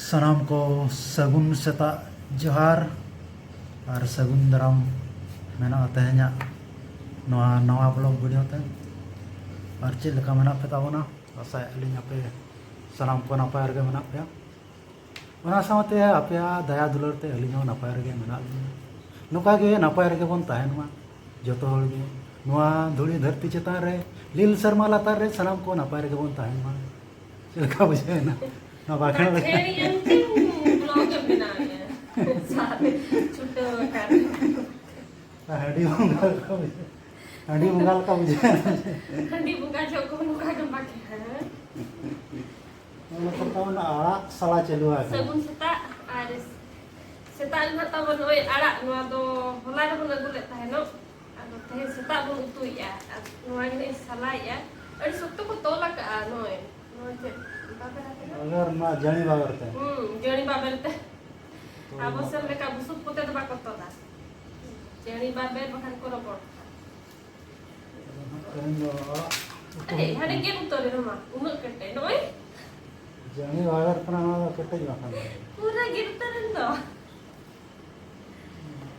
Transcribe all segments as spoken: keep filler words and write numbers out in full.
ᱥᱟᱱᱟᱢ ᱠᱚ ᱥᱟᱹᱜᱩᱱ ᱥᱮᱛᱟᱜ ᱡᱚᱦᱟᱨ ᱟᱨ ᱥᱟᱹᱜᱩᱱ ᱫᱟᱨᱟᱢ ᱢᱮᱱᱟᱜᱼᱟ ᱛᱮᱦᱮᱧᱟᱜ ᱱᱚᱣᱟ ᱱᱟᱣᱟ ᱵᱞᱚᱜ ᱵᱷᱤᱰᱤᱭᱳ ᱛᱮ᱾ ᱟᱨ ᱪᱮᱫ ᱞᱮᱠᱟ ᱢᱮᱱᱟᱜ ᱯᱮ ᱛᱟᱵᱚᱱᱟ? ᱟᱥᱟᱭᱮᱫ ᱟᱹᱞᱤᱧ ᱟᱯᱮ ᱥᱟᱱᱟᱢ ᱠᱚ ᱱᱟᱯᱟᱭ ᱨᱮᱜᱮ ᱢᱮᱱᱟᱜ ᱯᱮᱭᱟ᱾ ᱚᱱᱟ ᱥᱟᱶᱛᱮ ᱟᱯᱮᱭᱟᱜ ᱫᱟᱭᱟ ᱫᱩᱞᱟᱹᱲ ᱛᱮ ᱟᱹᱞᱤᱧ ᱦᱚᱸ ᱱᱟᱯᱟᱭ ᱨᱮᱜᱮ ᱢᱮᱱᱟᱜ ᱞᱤᱧᱟ᱾ ᱱᱚᱝᱠᱟ ᱜᱮ ᱱᱟᱯᱟᱭ ᱨᱮᱜᱮ ᱵᱚᱱ ᱛᱟᱦᱮᱱ ᱢᱟ ᱡᱚᱛᱚ ᱦᱚᱲ ᱜᱮ᱾ ᱱᱚᱣᱟ ᱫᱷᱩᱲᱤ ᱫᱷᱟᱹᱨᱛᱤ ᱪᱮᱛᱟᱱ ᱨᱮ ᱞᱤᱞ ᱥᱮᱨᱢᱟ ᱞᱟᱛᱟᱨ ᱨᱮ ᱥᱟᱱᱟᱢ ᱠᱚ ᱱᱟᱯᱟᱭ ᱨᱮᱜᱮ ᱵᱚᱱ ᱛᱟᱦᱮᱱ ᱢᱟ᱾ ᱪᱮᱫ ᱞᱮᱠᱟ ᱵᱩᱡᱷᱟᱹᱣ ᱮᱱᱟ ᱱᱚᱣᱟ ᱵᱟᱠᱷᱮᱬ ᱞᱮᱠᱟ? ᱵᱟᱠᱷᱮᱬ ᱮᱱᱛᱮ ᱵᱞᱚᱜ ᱮᱢ ᱵᱮᱱᱟᱣᱮᱫᱼᱟ᱾ ᱥᱟᱵ ᱪᱷᱩᱴᱟᱹᱣ ᱟᱠᱟᱱ᱾ ᱦᱟᱺᱰᱤ ᱵᱚᱸᱜᱟ ᱞᱮᱠᱟ ᱵᱩᱡᱷᱟᱹᱣ᱾ ᱦᱟᱺᱰᱤ ᱵᱚᱸᱜᱟ ᱞᱮᱠᱟ ᱵᱩᱡᱷᱟᱹᱣ ᱮᱱᱟ᱾ ᱦᱟᱺᱰᱤ ᱵᱚᱸᱜᱟ ᱡᱚᱦᱚᱜ ᱠᱚ ᱱᱚᱝᱠᱟ ᱜᱮ ᱵᱟᱠᱷᱮᱬ᱾ ᱚᱱᱟ ᱠᱚ ᱛᱟᱵᱚᱱ ᱟᱲᱟᱜ ᱥᱟᱞᱟ ᱪᱟᱹᱞᱩ ᱟᱠᱟᱱᱟ᱾ ᱥᱟᱹᱜᱩᱱ ᱥᱮᱛᱟᱜ᱾ ᱟᱨ ᱥᱮᱛᱟᱜ ᱨᱮ ᱱᱟᱦᱟᱜ ᱛᱟᱵᱚᱱ ᱱᱚᱜᱼᱚᱭ ᱟᱲᱟᱜ, ᱱᱚᱣᱟ ᱫᱚ ᱦᱚᱞᱟ ᱨᱮᱵᱚᱱ ᱟᱹᱜᱩ ᱞᱮᱫ ᱛᱟᱦᱮᱱᱚᱜ, ᱟᱫᱚ ᱛᱮᱦᱮᱧ ᱥᱮᱛᱟᱜ ᱵᱚᱱ ᱩᱛᱩᱭᱮᱫᱼᱟ᱾ ᱟᱨ ᱱᱚᱣᱟ ᱜᱮ ᱱᱟᱦᱟᱜ ᱤᱧ ᱥᱟᱞᱟᱭᱮᱫᱼᱟ᱾ ᱟᱹᱰᱤ ᱥᱚᱠᱛᱚ ᱠᱚ ᱛᱚᱞ ᱟᱠᱟᱜᱼᱟ, ᱱᱚᱜᱼᱚᱭ ᱱᱚᱣᱟ ᱪᱮᱫ ᱵᱟᱵᱮᱨ ᱟᱠᱟᱱᱟ? ᱵᱟᱵᱮᱨ, ᱱᱚᱣᱟ ᱡᱟᱹᱲᱤ ᱵᱟᱵᱮᱨ ᱛᱮ᱾ ᱦᱩᱸ, ᱡᱟᱹᱲᱤ ᱵᱟᱵᱮᱨ ᱛᱮ᱾ ᱛᱚᱞ ᱟᱵᱚ ᱥᱮᱱ ᱟᱠᱟᱜᱼᱟ᱾ ᱞᱮᱠᱟ ᱵᱩᱥᱩᱵ ᱠᱚᱛᱮ ᱫᱚ ᱵᱟᱠᱚ ᱛᱚᱞᱟ, ᱡᱟᱹᱲᱤ ᱵᱟᱵᱮᱨ ᱵᱟᱠᱷᱟᱱ ᱠᱚ ᱨᱚᱵᱚᱲ ᱠᱟᱜᱼᱟ᱾ ᱟᱫᱚ ᱱᱟᱦᱟᱜ ᱛᱮᱦᱮᱧ ᱫᱚ ᱟᱲᱟᱜ ᱩᱛᱩ ᱮᱭ, ᱦᱩᱭᱩᱜ ᱦᱟᱱᱮ ᱠᱟᱱᱟ᱾ ᱜᱮᱫ ᱩᱛᱟᱹᱨ ᱨᱮ ᱢᱟ, ᱩᱱᱟᱹᱜ ᱠᱮᱴᱮᱡ᱾ ᱱᱚᱜᱼᱚᱭ᱾ ᱡᱟᱹᱲᱤ ᱵᱟᱵᱮᱨ ᱠᱟᱱᱟ, ᱱᱚᱣᱟ ᱫᱚ ᱠᱮᱴᱮᱡ ᱵᱟᱠᱷᱟᱱ ᱫᱚ᱾ ᱯᱩᱨᱟᱹ ᱜᱮᱫ ᱩᱛᱟᱹᱨ ᱮᱱ ᱫᱚ᱾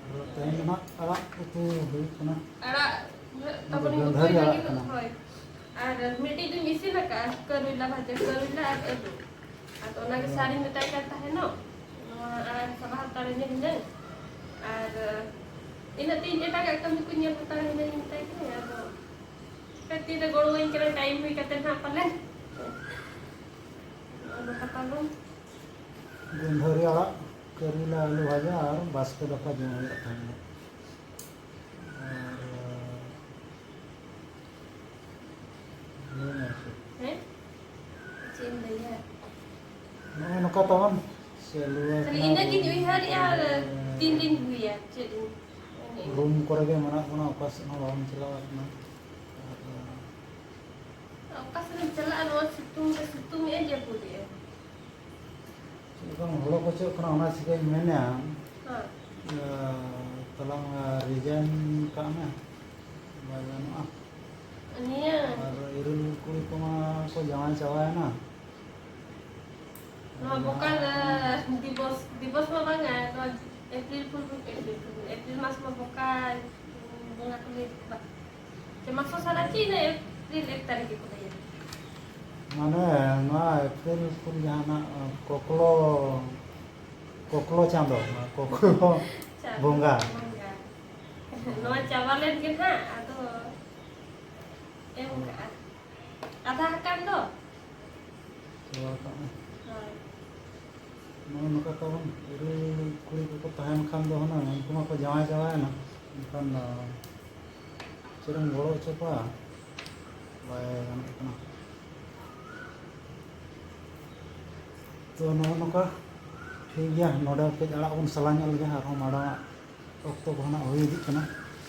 ᱟᱫᱚ ᱛᱮᱦᱮᱧ ᱫᱚ ᱱᱟᱦᱟᱜ ᱟᱲᱟᱜ ᱩᱛᱩ ᱦᱩᱭᱩᱜ ᱠᱟᱱᱟ᱾ ᱟᱲᱟᱜ ᱚᱱᱟ ᱫᱚ ᱛᱟᱵᱚᱱᱤᱧ ᱜᱟᱹᱫᱷᱟᱹᱨᱤ ᱩᱛᱩᱭ ᱟᱲᱟᱜ ᱞᱟᱹᱜᱤᱫ, ᱠᱟᱱᱟ᱾ ᱦᱳᱭ᱾ ᱟᱨ ᱢᱤᱫᱴᱤᱡ ᱫᱚᱧ ᱤᱥᱤᱱ ᱟᱠᱟᱫᱼᱟ, ᱠᱟᱨᱩᱭᱞᱟ ᱵᱷᱟᱡᱟ, ᱠᱟᱨᱩᱭᱞᱟ ᱟᱨ ᱟᱹᱞᱩ᱾ ᱟᱫᱚ ᱚᱱᱟᱜᱮ ᱦᱳᱭ᱾ ᱥᱟᱨᱤᱧ ᱢᱮᱛᱟᱭ ᱠᱟᱱ ᱛᱟᱦᱮᱱᱚᱜ, ᱱᱚᱣᱟ ᱟᱲᱟᱜ ᱥᱟᱵᱟ ᱦᱟᱛᱟᱲ ᱤᱧᱟᱹ ᱦᱩᱱᱟᱹᱝ᱾ ᱟᱨ ᱤᱱᱟᱹᱜ ᱛᱮ ᱤᱧ ᱮᱴᱟᱜᱟᱜ ᱠᱟᱹᱢᱤ ᱠᱚᱧ ᱧᱮᱞ ᱦᱟᱛᱟᱲ ᱦᱩᱱᱟᱹᱝ ᱢᱮᱛᱟᱭ ᱠᱟᱹᱱᱟᱹᱧ᱾ ᱟᱫᱚ ᱛᱤᱨᱮ ᱜᱚᱲᱚᱣᱟᱹᱧ ᱠᱟᱱᱟ, ᱴᱟᱭᱤᱢ ᱦᱩᱭ ᱠᱟᱛᱮ ᱱᱟᱦᱟᱜ ᱯᱟᱞᱮ᱾ ᱱᱚᱜᱼᱚ ᱱᱚᱝᱠᱟ ᱛᱟᱵᱚᱱ᱾ ᱜᱟᱹᱫᱷᱟᱹᱨᱤ ᱟᱲᱟᱜ, ᱠᱟᱹᱨᱤᱞᱟ ᱟᱹᱞᱩ ᱵᱷᱟᱡᱟ ᱟᱨ ᱵᱟᱥᱠᱮ ᱫᱟᱠᱟ ᱡᱚᱢ ᱦᱩᱭᱩᱜ ᱛᱟᱦᱮᱸᱱᱟ᱾ ᱟᱨ ᱞᱟᱹᱭ ᱢᱮ ᱟᱨ ᱪᱮᱫ? ᱦᱮᱸ? ᱪᱮᱫ ᱮᱢ ᱞᱟᱹᱭᱟ? ᱱᱚᱜᱼᱚᱭ ᱱᱚᱝᱠᱟ ᱛᱟᱵᱚᱱ ᱪᱟᱹᱞᱩ ᱠᱷᱟᱹᱞᱤ ᱟᱠᱟᱱᱟ ᱤᱱᱟᱹ ᱜᱤᱧ ᱨᱩᱢ ᱩᱭᱦᱟᱹᱨᱮᱜᱼᱟ, ᱠᱚᱨᱮ ᱜᱮ᱾ ᱛᱤᱱ ᱨᱤᱧ ᱦᱩᱭᱟ, ᱪᱮᱫ ᱤᱧ ᱢᱮᱱᱮᱫ᱾ ᱨᱩᱢ ᱠᱚᱨᱮ ᱜᱮ ᱢᱮᱱᱟᱜ ᱵᱚᱱᱟ, ᱚᱠᱟ ᱥᱮᱫ ᱦᱚᱸ ᱵᱟᱵᱚᱱ ᱪᱟᱞᱟᱣ ᱠᱟᱱᱟ᱾ ᱟᱨ ᱚᱠᱟ ᱥᱮᱫ ᱮᱢ ᱪᱟᱞᱟᱜᱼᱟ, ᱱᱚᱣᱟ ᱥᱤᱛᱩᱝ ᱨᱮ, ᱥᱤᱛᱩᱝ ᱮᱜᱼᱟᱭ, ᱡᱟᱹᱯᱩᱫ ᱮᱜᱼᱟᱭ᱾ ᱪᱮᱫ ᱞᱮᱠᱟᱢ ᱞᱚᱞᱚ ᱠᱚᱪᱚᱜ ᱠᱟᱱᱟ, ᱚᱱᱟ ᱪᱤᱠᱟᱹᱧ ᱢᱮᱱᱟ᱾ ᱦᱮᱸ᱾ ᱤᱭᱟᱹ, ᱛᱟᱞᱟᱝ resign ᱠᱟᱜ ᱢᱮ, ᱵᱟᱭ ᱜᱟᱱᱚᱜᱼᱟ᱾ ᱱᱤᱭᱟᱹ ᱟᱨ ᱤᱨᱤᱞ ᱠᱩᱲᱤ ᱠᱚᱢᱟ ᱠᱚ ᱡᱟᱶᱟᱭ ᱪᱟᱵᱟᱭᱮᱱᱟ᱾ ᱱᱚᱣᱟ ᱵᱚᱠᱟ, ᱮ, ᱫᱤᱵᱚᱥ, ᱫᱤᱵᱚᱥ ᱢᱟ ᱵᱟᱝᱟ, ᱱᱚᱣᱟ ᱮᱯᱨᱤᱞ ᱯᱷᱩᱞ, ᱮᱯᱨᱤᱞ ᱯᱷᱩᱞ, ᱮᱯᱨᱤᱞ ᱢᱟᱥ ᱢᱟ ᱵᱚᱠᱟ ᱵᱚᱸᱜᱟ ᱠᱚ ᱞᱟᱹᱭ ᱠᱚ ᱵᱟᱝ᱾ ᱪᱮ ᱢᱟᱥᱚ ᱥᱟᱞᱟ ᱪᱮ ᱤᱱᱟᱹ ᱮᱯᱨᱤᱞ ᱮᱠ ᱛᱟᱹᱨᱤᱠᱷ ᱜᱮᱠᱚ ᱞᱟᱹᱭᱟ᱾ ᱢᱟᱱᱮ ᱱᱚᱣᱟ ᱮᱯᱨᱤᱞ ᱯᱷᱩᱞ ᱡᱟᱦᱟᱱᱟᱜ ᱠᱚᱠᱞᱚ, ᱠᱚᱠᱞᱚ ᱪᱟᱸᱫᱚ, ᱠᱚᱠᱞᱚ ᱪᱟᱸᱫᱚ ᱵᱚᱸᱜᱟ᱾ ᱵᱚᱸᱜᱟ᱾ ᱱᱚᱣᱟ ᱪᱟᱵᱟ ᱞᱮᱱ ᱜᱮ ᱱᱟᱦᱟᱜ, ᱟᱫᱚ ᱮᱢ ᱠᱟᱜᱼᱟ᱾ ᱟᱫᱷᱟ ᱟᱠᱟᱱ ᱫᱚ᱾ ᱪᱟᱵᱟ ᱠᱟᱜ ᱢᱮ᱾ ᱦᱳᱭ᱾ ᱱᱚᱜᱼᱚ ᱱᱚᱝᱠᱟ ᱛᱟᱵᱚᱱ ᱠᱩᱲᱤ, ᱠᱩᱲᱤ ᱠᱚᱠᱚ ᱛᱟᱦᱮᱱ ᱠᱷᱟᱱ ᱫᱚ ᱦᱩᱱᱟᱹᱝ ᱩᱱᱠᱩ ᱢᱟᱠᱚ ᱡᱟᱶᱟᱭ ᱪᱟᱵᱟᱭᱮᱱᱟ, ᱮᱱᱠᱷᱟᱱ ᱫᱚ ᱪᱮᱫ ᱮᱢ ᱜᱚᱲᱚ ᱦᱚᱪᱚ ᱠᱚᱣᱟ? ᱵᱟᱭ ᱜᱟᱱᱚᱜ ᱠᱟᱱᱟ᱾ ᱛᱚ ᱱᱚᱜᱼᱚ ᱱᱚᱝᱠᱟ ᱴᱷᱤᱠ ᱜᱮᱭᱟ, ᱱᱚᱰᱮ ᱠᱟᱹᱡ ᱟᱲᱟᱜ ᱵᱚᱱ ᱥᱟᱞᱟ ᱧᱚᱜ ᱞᱮᱜᱮ, ᱟᱨᱦᱚᱸ ᱢᱟᱲᱟᱝ ᱚᱠᱛᱚ ᱠᱚ ᱱᱟᱜ ᱦᱩᱭ ᱤᱫᱤᱜ ᱠᱟᱱᱟ᱾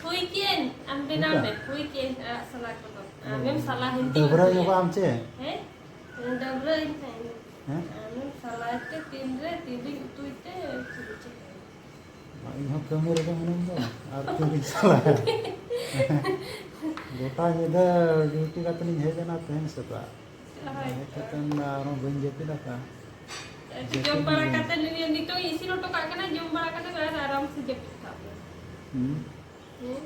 ᱦᱩᱭ ᱠᱮᱜᱼᱟᱹᱧ, ᱟᱢ ᱵᱮᱱᱟᱣ ᱦᱩᱭ ᱢᱮ, ᱠᱮᱜᱼᱟ? ᱦᱩᱭ ᱠᱮᱜᱼᱟᱹᱧ ᱟᱲᱟᱜ ᱥᱟᱞᱟ ᱠᱚᱫᱚ᱾ ᱟᱢᱮᱢ ᱥᱟᱞᱟ ᱦᱤᱱᱫᱤ ᱰᱟᱹᱵᱽᱨᱟᱹ ᱩᱛᱩᱭᱟ᱾ ᱧᱚᱜᱚᱜ ᱟᱢ ᱪᱮ? ᱦᱮᱸ? ᱰᱟᱹᱵᱽᱨᱟᱹ ᱤᱧ ᱦᱟᱸᱜ ᱤᱧ᱾ ᱦᱮᱸ? ᱟᱢᱮᱢ ᱥᱟᱞᱟᱭ ᱛᱮ ᱛᱤᱱᱨᱮ, ᱛᱤᱨᱤᱧ ᱩᱛᱩᱭ ᱛᱮ, ᱪᱮᱫ ᱪᱤᱠᱟᱹᱭᱟ? ᱤᱧ ᱦᱚᱸ ᱠᱟᱹᱢᱤ ᱨᱮᱜᱮ ᱢᱤᱱᱟᱹᱧ ᱫᱚ, ᱟᱨ ᱛᱤᱨᱤᱧ ᱥᱟᱞᱟᱭᱟ? ᱜᱚᱴᱟ ᱧᱤᱫᱟᱹ ᱰᱤᱭᱩᱴᱤ ᱠᱟᱛᱮ ᱞᱤᱧ ᱦᱮᱡ ᱮᱱᱟ ᱛᱮᱦᱮᱧ ᱥᱮᱛᱟᱜ᱾ ᱦᱳᱭ᱾ ᱦᱮᱡ ᱠᱟᱛᱮ ᱟᱨᱦᱚᱸ ᱵᱟᱹᱧ ᱡᱟᱹᱯᱤᱫ ᱟᱠᱟᱫᱼᱟ᱾ ᱡᱚᱢ ᱡᱟᱹᱯᱤᱫ ᱵᱟᱲᱟ ᱜᱮ᱾ ᱠᱟᱛᱮ ᱱᱤᱛᱚᱜ ᱤᱧ ᱤᱥᱤᱱ ᱦᱚᱴᱚ ᱠᱟᱜ ᱠᱟᱱᱟ, ᱡᱚᱢ ᱵᱟᱲᱟ ᱠᱟᱛᱮ ᱟᱨ ᱟᱨᱟᱢ ᱥᱮ ᱡᱟᱹᱯᱤᱫ ᱠᱟᱜ ᱢᱮ᱾ ᱦᱩᱸ᱾ ᱦᱮᱸ?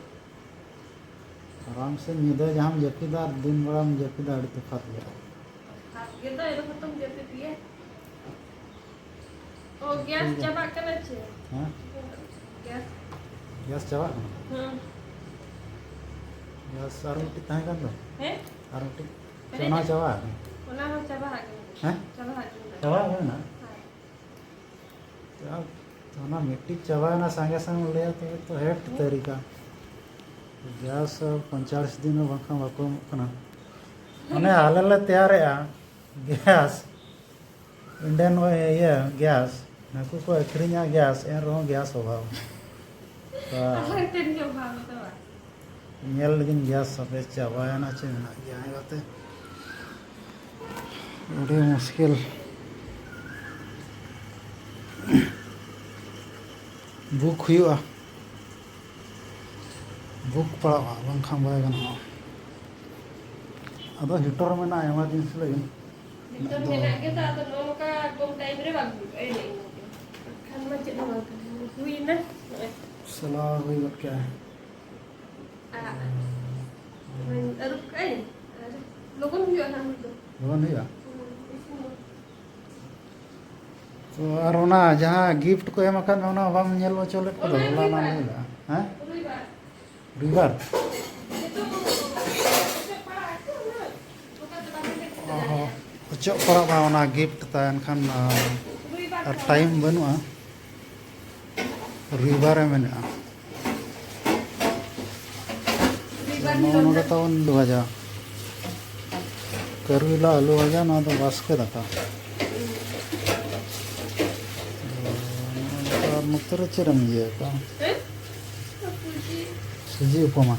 ᱟᱨᱟᱢ ᱥᱮ ᱧᱤᱫᱟᱹ ᱡᱟᱦᱟᱸᱢ ᱡᱟᱹᱯᱤᱫᱟ ᱟᱨ ᱫᱤᱱ ᱵᱮᱲᱟᱢ ᱡᱟᱹᱯᱤᱫᱟ, ᱟᱹᱰᱤ ᱛᱚᱯᱷᱟᱛ ᱜᱮᱭᱟ᱾ ᱛᱚᱯᱷᱟᱛ ᱜᱮ ᱫᱚ, ᱮᱱ ᱨᱮᱦᱚᱸ ᱛᱚᱢ ᱡᱟᱹᱯᱤᱫ ᱜᱮᱭᱟ᱾ ᱚ, ᱜᱮᱥ ᱴᱷᱤᱠ ᱜᱮᱭᱟ᱾ ᱪᱟᱵᱟᱜ ᱠᱟᱱᱟ ᱪᱮ? ᱦᱮᱸ? ᱜᱮᱥ᱾ ᱜᱮᱥ ᱪᱟᱵᱟᱜ ᱠᱟᱱᱟ? ᱦᱩᱸ᱾ ᱜᱮᱥ ᱟᱨ ᱢᱤᱫᱴᱤᱡ ᱛᱟᱦᱮᱸ ᱠᱟᱱ ᱫᱚ? ᱦᱮᱸ? ᱟᱨ ᱢᱤᱫᱴᱤᱡ ᱪᱮ ᱚᱱᱟ ᱦᱚᱸ ᱪᱟᱵᱟ ᱟᱠᱟᱱᱟ? ᱚᱱᱟ ᱦᱚᱸ ᱪᱟᱵᱟ ᱟᱠᱟᱱᱟ᱾ ᱦᱮᱸ? ᱪᱟᱵᱟ ᱟᱠᱟᱱᱟ᱾ ᱪᱟᱵᱟ ᱟᱠᱟᱱᱟ? ᱦᱮᱸ᱾ ᱟᱨ ᱚᱱᱟ ᱢᱤᱫᱴᱤᱡ ᱪᱟᱵᱟᱭᱮᱱᱟ ᱥᱟᱸᱜᱮ ᱥᱟᱝ ᱞᱟᱹᱭᱟ ᱛᱚᱵᱮ ᱛᱚ ᱦᱮᱴ ᱦᱮᱸ? ᱩᱛᱟᱹᱨᱤᱠᱟ᱾ ᱜᱮᱥ ᱯᱚᱧᱪᱟᱥ ᱫᱤᱱ ᱦᱚᱸ ᱵᱟᱝᱠᱷᱟᱱ ᱵᱟᱠᱚ ᱮᱢᱚᱜ ᱠᱟᱱᱟ᱾ ᱢᱟᱱᱮ ᱟᱞᱮ ᱞᱮ ᱛᱮᱭᱟᱨᱮᱜᱼᱟ ᱜᱮᱥ, ᱤᱱᱰᱮᱱ ᱚᱭ-, ᱤᱭᱟᱹ ᱜᱮᱥ, ᱱᱩᱠᱩ ᱠᱚ ᱟᱹᱠᱷᱨᱤᱧᱟ ᱜᱮᱥ, ᱮᱱ ᱨᱮᱦᱚᱸ ᱜᱮᱥ ᱚᱵᱷᱟᱵᱽ᱾ ᱛᱚ ᱟᱞᱮ ᱴᱷᱮᱱ ᱜᱮ ᱚᱵᱷᱟᱵᱽ ᱫᱚ᱾ ᱧᱮᱞ ᱞᱟᱹᱜᱤᱫ ᱜᱮᱥ ᱦᱟᱯᱮ ᱪᱟᱵᱟᱭᱮᱱᱟ ᱪᱮ ᱢᱮᱱᱟᱜ ᱜᱮᱭᱟ ᱦᱮᱸ ᱜᱟᱛᱮ? ᱟᱹᱰᱤ ᱢᱩᱥᱠᱤᱞ᱾ ᱵᱩᱠ ᱦᱩᱭᱩᱜᱼᱟ, ᱵᱩᱠ ᱯᱟᱲᱟᱜᱼᱟ, ᱵᱟᱝᱠᱷᱟᱱ ᱵᱟᱭ ᱜᱟᱱᱚᱜᱼᱟ᱾ ᱟᱫᱚ ᱦᱤᱴᱟᱨ ᱢᱮᱱᱟᱜᱼᱟ ᱮᱢᱟᱨᱡᱮᱱᱥᱤ ᱞᱟᱹᱜᱤᱫ᱾ ᱦᱤᱴᱟᱨ ᱢᱮᱱᱟᱜ ᱜᱮᱭᱟ ᱛᱚ, ᱟᱫᱚ ᱱᱚᱜᱼᱚ ᱱᱚᱝᱠᱟ ᱠᱚᱢ ᱴᱟᱭᱤᱢ ᱨᱮ ᱵᱟᱝ ᱦᱩᱭᱩᱜᱼᱟ, ᱮᱱᱮᱡ ᱮᱱᱮᱡ ᱛᱮ᱾ ᱠᱷᱟᱱ ᱢᱟ ᱪᱮᱫ ᱦᱚᱸ ᱵᱟᱝ ᱠᱟᱱᱟ, ᱦᱩᱭᱱᱟ ᱱᱚᱜᱼᱚᱭ᱾ ᱥᱟᱞᱟ ᱦᱩᱭ ᱜᱚᱫ ᱠᱮᱜᱼᱟ᱾ ᱟᱨ ᱟᱹᱨᱩᱵ ᱠᱟᱜᱼᱟᱹᱧ, ᱟᱨ ᱞᱚᱜᱚᱱ ᱦᱩᱭᱩᱜᱼᱟ ᱱᱟᱦᱟᱜ ᱦᱩᱭ ᱫᱚ᱾ ᱞᱚᱜᱚᱱ ᱦᱩᱭᱩᱜᱼᱟ? ᱦᱩᱸ, ᱤᱥᱤᱱ ᱫᱚ᱾ ᱛᱚ, ᱟᱨ ᱚᱱᱟ ᱡᱟᱦᱟᱸ ᱜᱤᱯᱷᱴ ᱠᱚ ᱮᱢ ᱟᱠᱟᱫ ᱢᱮ, ᱚᱱᱟ ᱵᱟᱢ ᱧᱮᱞ ᱦᱚᱪᱚ ᱞᱮᱫ ᱠᱚᱫᱚ, ᱚᱱᱟ ᱦᱚᱞᱟ ᱚᱱᱟᱢ ᱨᱚᱵᱤᱵᱟᱨ᱾ ᱞᱟᱹᱭ ᱞᱮᱫᱼᱟ, ᱦᱮᱸ? ᱨᱚᱵᱤᱵᱟᱨ᱾ ᱨᱚᱵᱤᱵᱟᱨ? ᱚᱪᱚᱜ ᱯᱟᱲᱟᱜᱼᱟ ᱚᱱᱟ ᱜᱤᱯᱷᱴ ᱛᱟᱭ, ᱮᱱᱠᱷᱟᱱ, ᱟᱨ ᱴᱟᱭᱤᱢ ᱵᱟᱹᱱᱩᱜᱼᱟ, ᱨᱚᱵᱤᱵᱟᱨᱮ ᱢᱮᱱᱟᱜᱼᱟ᱾ ᱱᱚᱜᱼᱚ ᱱᱚᱰᱮ ᱛᱟᱵᱚᱱ ᱟᱹᱞᱩ ᱵᱷᱟᱡᱟ, ᱠᱟᱹᱨᱤᱞᱟ ᱟᱹᱞᱩ ᱵᱷᱟᱡᱟ, ᱱᱚᱣᱟ ᱫᱚ ᱵᱟᱥᱠᱮ ᱫᱟᱠᱟ᱾ ᱟᱨ ᱱᱚᱛᱮ ᱨᱮ ᱪᱮᱫ ᱮᱢ ᱤᱭᱟᱹ ᱟᱠᱟᱫᱟ? ᱥᱩᱡᱤ ᱩᱯᱚᱢᱟ᱾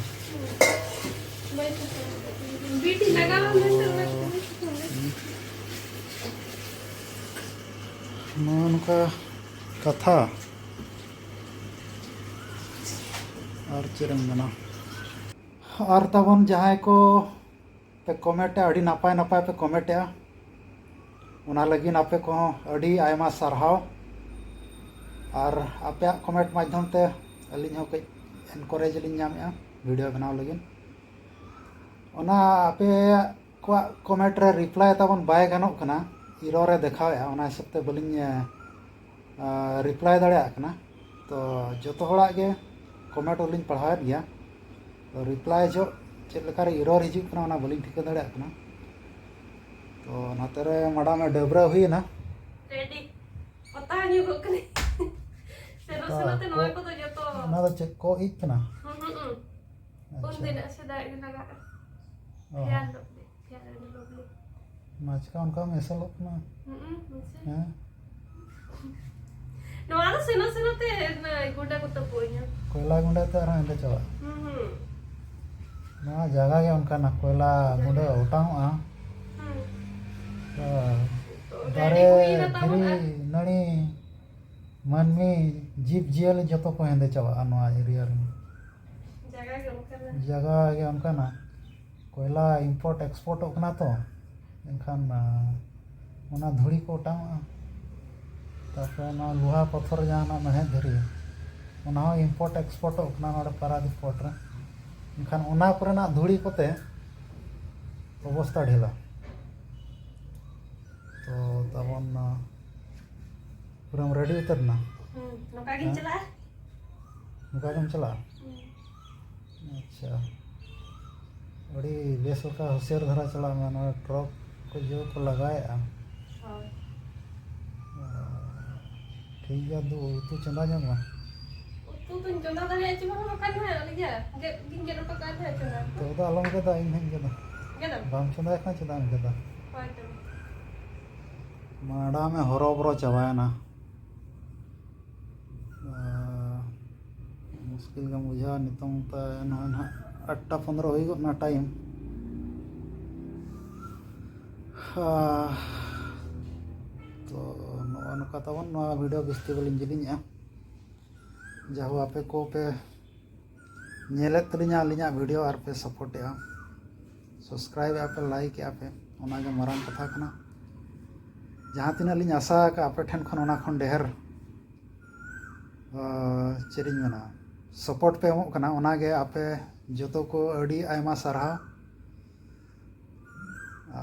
ᱱᱚᱜᱼᱚ ᱱᱚᱝᱠᱟ ᱠᱟᱛᱷᱟ᱾ ᱟᱨ ᱪᱮᱫ ᱮᱢ ᱢᱮᱱᱟ? ᱟᱨ ᱛᱟᱵᱚᱱ ᱡᱟᱦᱟᱸᱭ ᱠᱚ ᱯᱮ ᱠᱚᱢᱮᱱᱴᱮᱜᱼᱟ, ᱟᱹᱰᱤ ᱱᱟᱯᱟᱭ ᱱᱟᱯᱟᱭ ᱯᱮ ᱠᱚᱢᱮᱱᱴᱮᱜᱼᱟ, ᱚᱱᱟ ᱞᱟᱹᱜᱤᱫ ᱟᱯᱮ ᱠᱚᱦᱚᱸ ᱟᱹᱰᱤ ᱟᱭᱢᱟ ᱥᱟᱨᱦᱟᱣ᱾ ᱟᱨ ᱟᱯᱮᱭᱟᱜ ᱠᱚᱢᱮᱱᱴ ᱢᱟᱫᱽᱫᱷᱚᱢ ᱛᱮ ᱟᱹᱞᱤᱧ ᱦᱚᱸ ᱠᱟᱹᱡ ᱮᱱᱠᱟᱨᱮᱡᱽ ᱞᱤᱧ ᱧᱟᱢᱮᱜᱼᱟ ᱵᱷᱤᱰᱤᱭᱳ ᱵᱮᱱᱟᱣ ᱞᱟᱹᱜᱤᱫ᱾ ᱚᱱᱟ ᱟᱯᱮ ᱠᱚᱣᱟᱜ ᱠᱚᱢᱮᱱᱴ ᱨᱮ ᱨᱤᱯᱞᱟᱭ ᱛᱟᱵᱚᱱ ᱵᱟᱭ ᱜᱟᱱᱚᱜ ᱠᱟᱱᱟ, ᱤᱨᱚᱨ ᱮ ᱫᱮᱠᱷᱟᱣᱮᱫᱼᱟ, ᱚᱱᱟ ᱦᱤᱥᱟᱹᱵ ᱛᱮ ᱵᱟᱹᱞᱤᱧ, ᱮ, ᱨᱤᱯᱞᱟᱭ ᱫᱟᱲᱮᱭᱟᱜ ᱠᱟᱱᱟ᱾ ᱛᱚ, ᱡᱚᱛᱚ ᱦᱚᱲᱟᱜ ᱜᱮ ᱠᱚᱢᱮᱱᱴ ᱦᱚᱸᱞᱤᱧ ᱯᱟᱲᱦᱟᱣᱮᱫ ᱜᱮᱭᱟ᱾ ᱛᱚ, ᱨᱤᱯᱞᱟᱭ ᱡᱚᱦᱚᱜ ᱪᱮᱫ ᱞᱮᱠᱟᱨᱮ ᱤᱨᱚᱨ ᱦᱤᱡᱩᱜ ᱠᱟᱱᱟ, ᱚᱱᱟ ᱵᱟᱹᱞᱤᱧ ᱴᱷᱤᱠᱟᱹ ᱫᱟᱲᱮᱭᱟᱜ ᱠᱟᱱᱟ᱾ ᱛᱚ, ᱱᱚᱛᱮ ᱨᱮ ᱢᱮᱰᱟᱢ ᱮ ᱰᱟᱹᱵᱽᱨᱟᱹ ᱦᱩᱭᱮᱱᱟ᱾ ᱨᱮᱰᱤ᱾ ᱚᱛᱟ ᱧᱚᱜᱚᱜ ᱠᱟᱹᱱᱟᱹᱧ᱾ ᱥᱮᱱᱚᱜ ᱚᱛᱟ ᱥᱮᱱᱚᱜ ᱛᱮ ᱱᱚᱣᱟ ᱠᱚ-, ᱠᱚᱫᱚ ᱡᱚᱛᱚ ᱚᱱᱟ ᱫᱚ ᱪᱮᱫ ᱠᱚ ᱤᱡ ᱠᱟᱱᱟ? ᱦᱩᱸ, ᱦᱩᱸ, ᱦᱩᱸ᱾ ᱟᱪᱪᱷᱟ᱾ ᱩᱱ ᱫᱤᱱᱟᱜ ᱥᱮᱫᱟᱭ ᱜᱮ ᱞᱟᱜᱟᱜᱼᱟ᱾ ᱚ᱾ ᱯᱷᱮᱭᱟᱨ ᱧᱚᱜ ᱜᱮ, ᱯᱷᱮᱭᱟᱨ ᱟᱹᱰᱤ ᱞᱚᱵᱷᱞᱤ᱾ ᱢᱟ ᱪᱮᱠᱟ ᱚᱱᱠᱟᱢ ᱮᱥᱮᱞᱚᱜ ᱠᱟᱱᱟ? ᱦᱩᱸ, ᱦᱩᱸ, ᱥᱮ᱾ ᱦᱮᱸ? ᱱᱚᱣᱟ ᱫᱚ ᱥᱮᱱᱚᱜ ᱥᱮᱱᱚᱜ ᱛᱮ ᱚᱱᱟ ᱜᱩᱸᱰᱟᱹ ᱠᱚ ᱛᱟᱹᱯᱩᱜ ᱤᱧᱟ᱾ ᱠᱚᱭᱞᱟ ᱜᱩᱸᱰᱟᱹ ᱛᱮ ᱟᱨᱦᱚᱸ ᱦᱮᱸᱫᱮ ᱪᱟᱵᱟᱜᱼᱟ᱾ ᱦᱩᱸ, ᱦᱩᱸ᱾ ᱱᱚᱣᱟ ᱡᱟᱭᱜᱟ ᱜᱮ ᱚᱱᱠᱟᱱᱟ, ᱠᱚᱭᱞᱟ ᱜᱩᱸᱰᱟᱹ ᱚᱴᱟᱝᱚᱜᱼᱟ᱾ ᱦᱩᱸ᱾ ᱛᱚ ᱛᱚ, ᱫᱟᱨᱮ, ᱨᱮᱰᱤ ᱦᱩᱭᱱᱟ ᱛᱟᱵᱚᱱ ᱫᱷᱤᱨᱤ, ᱟᱨ ᱱᱟᱹᱲᱤ, ᱢᱟᱹᱱᱢᱤ, ᱡᱤᱵᱽ ᱡᱤᱭᱟᱹᱞᱤ ᱡᱚᱛᱚ ᱠᱚ ᱦᱮᱸᱫᱮ ᱪᱟᱵᱟᱜᱼᱟ ᱱᱚᱣᱟ ᱮᱨᱤᱭᱟ ᱨᱮ᱾ ᱡᱟᱭᱜᱟ ᱜᱮ ᱚᱱᱠᱟᱱᱟ᱾ ᱡᱟᱭᱜᱟ ᱜᱮ ᱚᱱᱠᱟᱱᱟ᱾ ᱠᱚᱭᱞᱟ ᱤᱢᱯᱳᱨᱴ ᱮᱠᱥᱯᱳᱨᱴᱚᱜ ᱠᱟᱱᱟ ᱛᱚ, ᱮᱱᱠᱷᱟᱱ, ᱟᱸ, ᱚᱱᱟ ᱫᱷᱩᱲᱤ ᱠᱚ ᱚᱴᱟᱝᱚᱜᱼᱟ᱾ ᱛᱟᱨᱯᱚᱨᱮ ᱚᱱᱟ ᱞᱳᱦᱟ ᱯᱟᱛᱷᱚᱨ ᱡᱟᱦᱟᱸ ᱚᱱᱟ ᱢᱮᱬᱦᱮᱫ ᱫᱷᱤᱨᱤ, ᱚᱱᱟ ᱦᱚᱸ import export ᱚᱜ ᱠᱟᱱᱟ ᱱᱚᱰᱮ ᱯᱟᱨᱟᱫᱤᱯ port ᱨᱮ᱾ ᱮᱱᱠᱷᱟᱱ ᱚᱱᱟ ᱠᱚᱨᱮᱱᱟᱜ ᱫᱷᱩᱲᱤ ᱠᱚᱛᱮ ᱚᱵᱚᱥᱛᱟ ᱰᱷᱤᱞᱟ᱾ ᱛᱚ ᱛᱟᱵᱚᱱ, ᱯᱩᱨᱟᱹᱢ ready ᱩᱛᱟᱹᱨ ᱮᱱᱟ? ᱦᱩᱸ, ᱱᱚᱝᱠᱟ ᱜᱤᱧ ᱦᱮᱸ? ᱪᱟᱞᱟᱜᱼᱟ᱾ ᱱᱚᱝᱠᱟ ᱜᱮᱢ ᱪᱟᱞᱟᱜᱼᱟ? ᱦᱩᱸ᱾ ᱟᱪᱪᱷᱟ, ᱟᱹᱰᱤ ᱵᱮᱥ ᱞᱮᱠᱟ ᱦᱩᱥᱤᱭᱟᱹᱨ ᱫᱷᱟᱨᱟ ᱪᱟᱞᱟᱜ ᱢᱮ᱾ ᱱᱚᱣᱟ ᱴᱨᱚᱠ ᱠᱚ ᱡᱳᱨ ᱠᱚ ᱞᱟᱜᱟᱭᱮᱫᱼᱟ᱾ ᱦᱳᱭ᱾ ᱴᱷᱤᱠ ᱜᱮᱭᱟ, ᱫᱩ ᱩᱛᱩ ᱪᱚᱸᱫᱟ ᱧᱚᱜ ᱢᱮ᱾ ᱩᱛᱩ ᱫᱚᱧ ᱪᱚᱸᱫᱟ ᱫᱟᱲᱮᱭᱟᱜᱼᱟ ᱪᱮ ᱵᱟᱝ ᱵᱟᱠᱷᱟᱱ ᱦᱟᱸᱜ ᱤᱭᱟᱹ ᱜᱮᱫ ᱜᱤᱧ ᱜᱮᱫ ᱦᱚᱴᱚ ᱠᱟᱜᱼᱟ ᱦᱟᱸᱜ ᱪᱚᱸᱫᱟ᱾ ᱛᱚ ᱫᱚ ᱟᱞᱚᱢ ᱜᱮᱫᱟ, ᱤᱧ ᱦᱚᱸᱧ ᱜᱮᱫᱟ᱾ ᱜᱮᱫᱟᱢ? ᱵᱟᱢ ᱪᱚᱸᱫᱟᱭ ᱠᱷᱟᱱ ᱪᱮᱫᱟᱜ ᱮᱢ ᱜᱮᱫᱟ? ᱦᱳᱭ ᱛᱚᱵᱮ᱾ ᱢᱟᱰᱟᱢ ᱮ ᱦᱚᱨᱚᱵᱚᱨᱚ ᱪᱟᱵᱟᱭᱮᱱᱟ᱾ ᱟᱸ, ᱢᱩᱥᱠᱤᱞ ᱜᱮᱢ ᱵᱩᱡᱷᱟᱹᱣᱟ᱾ ᱱᱤᱛᱚᱝ ᱛᱮ ᱱᱚᱜᱼᱚᱭ ᱱᱟᱦᱟᱜ ᱟᱴᱴᱟ ᱯᱚᱱᱫᱽᱨᱚ ᱦᱩᱭ ᱜᱚᱫ ᱮᱱᱟ time᱾ ᱟᱸ, ᱛᱚ ᱱᱚᱜᱼᱚ ᱱᱚᱝᱠᱟ ᱛᱟᱵᱚᱱ, ᱱᱚᱣᱟ video ᱵᱮᱥᱛᱮ ᱵᱟᱹᱞᱤᱧ ᱡᱮᱞᱮᱧᱮᱜᱼᱟ᱾ ᱡᱟᱦᱳ, ᱟᱯᱮ ᱠᱚᱯᱮ ᱧᱮᱞᱮᱫ ᱛᱟᱹᱞᱤᱧᱟ ᱟᱹᱞᱤᱧᱟᱜ video ᱟᱨ ᱯᱮ support ᱮᱜᱼᱟ, subscribe ᱮᱜᱼᱟ ᱯᱮ, like ᱮᱜᱼᱟ ᱯᱮ, ᱚᱱᱟᱜᱮ ᱢᱟᱨᱟᱝ ᱠᱟᱛᱷᱟ ᱠᱟᱱᱟ᱾ ᱡᱟᱦᱟᱸ ᱛᱤᱱᱟᱹᱜ ᱞᱤᱧ ᱟᱥᱟ ᱟᱠᱟᱫ ᱟᱯᱮ ᱴᱷᱮᱱ ᱠᱷᱚᱱ, ᱚᱱᱟ ᱠᱷᱚᱱ ᱰᱷᱮᱨ, ᱟᱸ, ᱪᱮᱫ ᱤᱧ ᱢᱮᱱᱟ, support ᱯᱮ ᱮᱢᱚᱜ ᱠᱟᱱᱟ, ᱚᱱᱟᱜᱮ ᱟᱯᱮ ᱡᱚᱛᱚ ᱠᱚ ᱟᱹᱰᱤ ᱟᱭᱢᱟ ᱥᱟᱨᱦᱟᱣ᱾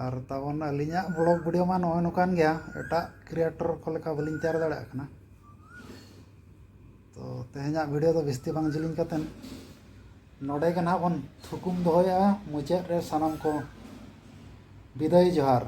ᱟᱨ ᱛᱟᱵᱚᱱ ᱟᱹᱞᱤᱧᱟᱜ vlog video ᱢᱟ ᱱᱚᱜᱼᱚᱭ ᱱᱚᱝᱠᱟᱱ ᱜᱮᱭᱟ, ᱮᱴᱟᱜ creator ᱠᱚ ᱞᱮᱠᱟ ᱵᱟᱹᱞᱤᱧ ᱛᱮᱭᱟᱨ ᱫᱟᱲᱮᱭᱟᱜ ᱠᱟᱱᱟ᱾ ᱛᱚ ᱛᱮᱦᱮᱧᱟᱜ video ᱫᱚ ᱵᱤᱥᱛᱤ ᱵᱟᱝ ᱡᱤᱞᱤᱧ ᱠᱟᱛᱮᱫ ᱱᱚᱰᱮ ᱜᱮ ᱱᱟᱦᱟᱜ ᱵᱚᱱ ᱛᱷᱩᱠᱩᱢ ᱫᱚᱦᱚᱭᱮᱜᱼᱟ᱾ ᱢᱩᱪᱟᱹᱫ ᱨᱮ ᱥᱟᱱᱟᱢ ᱠᱚ ᱵᱤᱫᱟᱹᱭ ᱡᱚᱦᱟᱨ᱾